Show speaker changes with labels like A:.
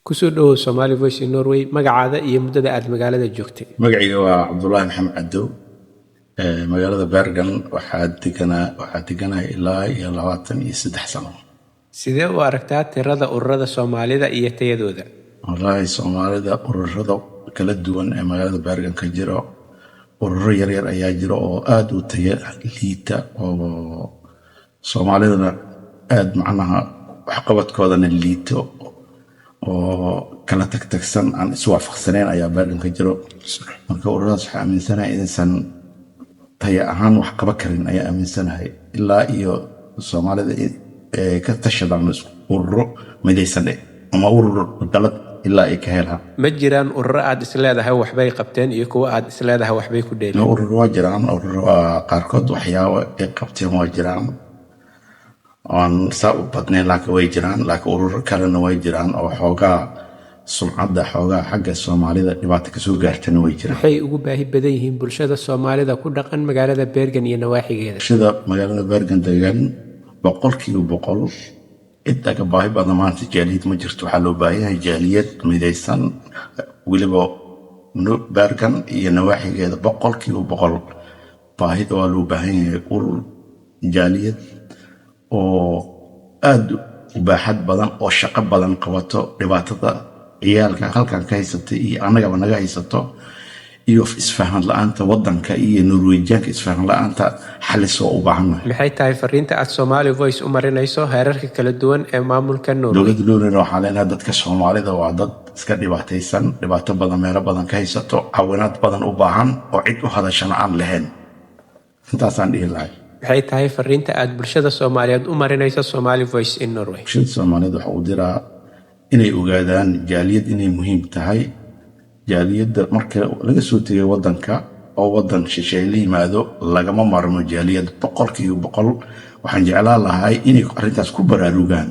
A: Kusoo dhowow Somali Voice in Norway. Magacaada iyo muddada aad magaalada joogtay?
B: Magacayga waa Cabdulaahi Maxamed Cadow. Magaalada Bergen waxaa deganahay ilaa iyo 23 sano.
A: Sidee u aragtaa tirada ururada Soomaalida iyo tayadooda?
B: Wallaahi, Soomaalida ururada kala duwan ee magaalada Bergen ka jiro, ururo yaryar ayaa jiro oo aada u taya liita, oo Soomaalidana aada macnaha waxqabadkoodana liito, oo kala tagtagsan, aan iswaafaqsaneyn ayaa Bergen ka jiro. Marka ururadaas waxaa aaminsanahay inaysan taya ahaan wax qaban karin ayaa aaminsanahay, ilaa iyo Soomaalida ka tashadaan ururo midaysan ama urur dalad ilaa ay ka helaan.
A: Ma jiraan ururo aad isleedahay waxbay qabteen iyo kuwo aad isleedahay waxbay ku dheeleen?
B: Urur waa jiraan. Urur waa qaarkood waxyaabo ay qabteen waa jiraan, oon saa u badnayn, laakiin way jiraan. Laakiin ururo kalena way jiraan oo xoogaa sumcadda, xoogaa xagga Soomaalida dhibaato kasoo gaartana way jiraan.
A: Maxay ugu baahi badan yihiin bulshada Soomaalida ku dhaqan magaalada Bergen iyo nawaaxigeeda?
B: Bulshada magaalada Bergen degan 100% cid aga baahi badan maanta jaaliyad ma jirto. Waxaa loo baahan yahay jaaliyad midaysan, weliba Bergen iyo nawaaxigeeda. 100% baahida waa loo baahan yahay urur jaaliyad oo aada u baaxad badan oo shaqo badan qabato, dhibaatada ciyaalka halkan ka haysata iyo annagaba naga haysato iyo isfahan la-aanta wadanka iyo Norwejianka, isfahan la-aanta xalisoo u baahannahay.
A: Maxay tahay fariinta aad Somali Voice u marinayso heerarka kala duwan ee maamulka Norway?
B: Dowladda Norwayna waxaa leenahay, dadka Soomaalida waa dad iska dhibaataysan, dhibaato badan meelo badan ka haysato, caawinaad badan u baahan oo cid u hadashana aan lahayn. Intaasaan dhihi lahay.
A: Maxay tahay fariinta aad bulshada Soomaaliyeed u marinayso Somali Voice in Norway?
B: Bulshada Soomaaliyeed waxa uu diraa inay ogaadaan jaaliyad inay muhiim tahay. Jaaliyadda marka laga soo tegay wadanka oo wadan shisheeye la yimaado, lagama marmo jaaliyad 100%. Waxaan jeclaan lahay inay arrintaas ku baraarugaan.